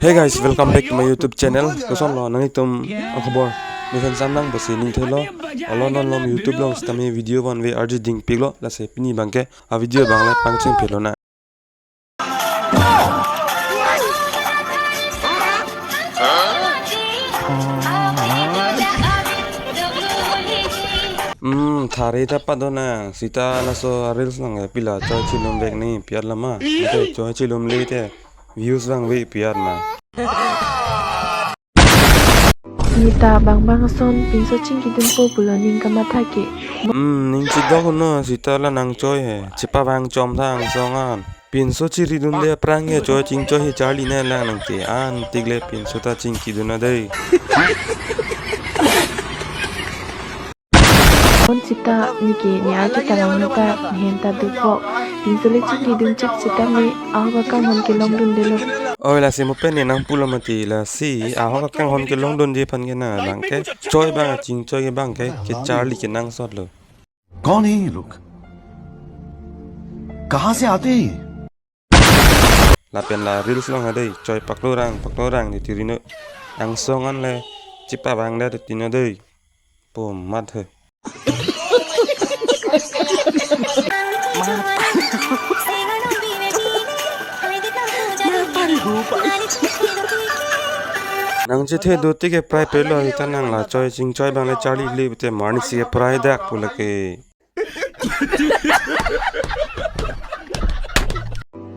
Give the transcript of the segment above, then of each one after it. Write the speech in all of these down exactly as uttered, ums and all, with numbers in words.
Hey guys, welcome back to my YouTube channel. Kosonlo nanglitum akhobor? Mesen sam nang basi ning thelo. Alo non lom YouTube along sitame video vanve arju dingpiklo, lasi pini abangke a video abang le pangcheng pelo na. Hmm, thari ta pado na, sita laso a reels nang ya pila choi chilum vek ni piat lama. Ante choi chilum le te views vangve piat ma. Neta bang bang ason pinso chingkidunpo pulo ning kamatha ke. Hmm, ning chidok no, sita la nang choi he. Chepavang chom tha angsong an. Pinso chiridunde aphrang he choi chingchoi he charli ne lang nang ke. An tik le pinso ta chingkidun adai. Bon sita neke ne arju ta lang ta nehen ta dukok. Pinso le chingkidun chik sitame ahok akanghon kelongdundelo. Oi, lasi mo pen ne nang pulo mati, lasi ahok akanghon kelongdunji aphan ke na abangke choi abang, chingchoi abangke kecharli kenangsot lo. कौन है ये लोग? कहाँ से आते हैं ये? Lapen la reels along adai choi paklo rang paklo rang di tirino. Angsong an le chepavang da tino dei. Po mat he. Nang chethe do tik ke prai pelo, ita nang la choi chingchoi abang le charli le pute marni si prai dak pu lake.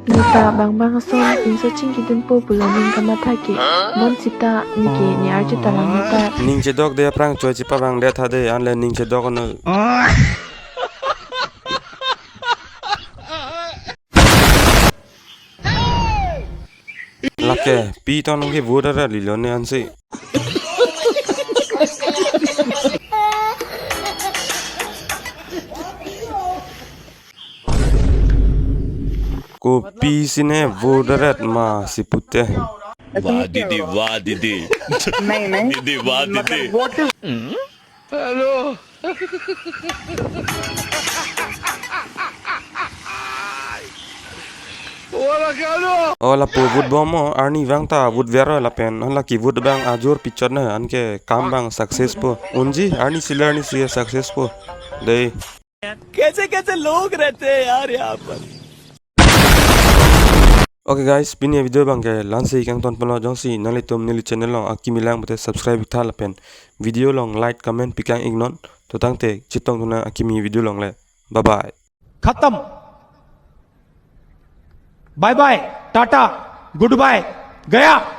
Neta bang bang ason pinso chingkidunpo pulo ning kamatha ke. Bon sita neke ne arju ta lang ta. Ning chedok de aphrang choi chepavang det tha de, an le ning chedok no. Lake pi ton ke vote ara lilo ne ansi. Kopi sine vote ara ma si pute. वाह दीदी, वाह दीदी। नहीं, नहीं। दीदी, वाह दीदी। मतलब, what is Hello. Wala kalo. Oh, lapu vote bom mo, arni vang ta vote vero lapen. Hala ke vote abang ajor pichot na, anke kam abang success po. Unji, arni sila arni sia success po. Dei. कैसे कैसे लोग रहते हैं यार यहाँ पर। Okay guys, pini video abangke la-ansi kangton ponlo, jongsi nanglitum neli channel along akimi lang pute subscribe tha lapen video along like comment pikang iknon. To tangte chetongthu nang akimi video along le. Bye bye. खत्म। Bye bye, tata, goodbye, गया।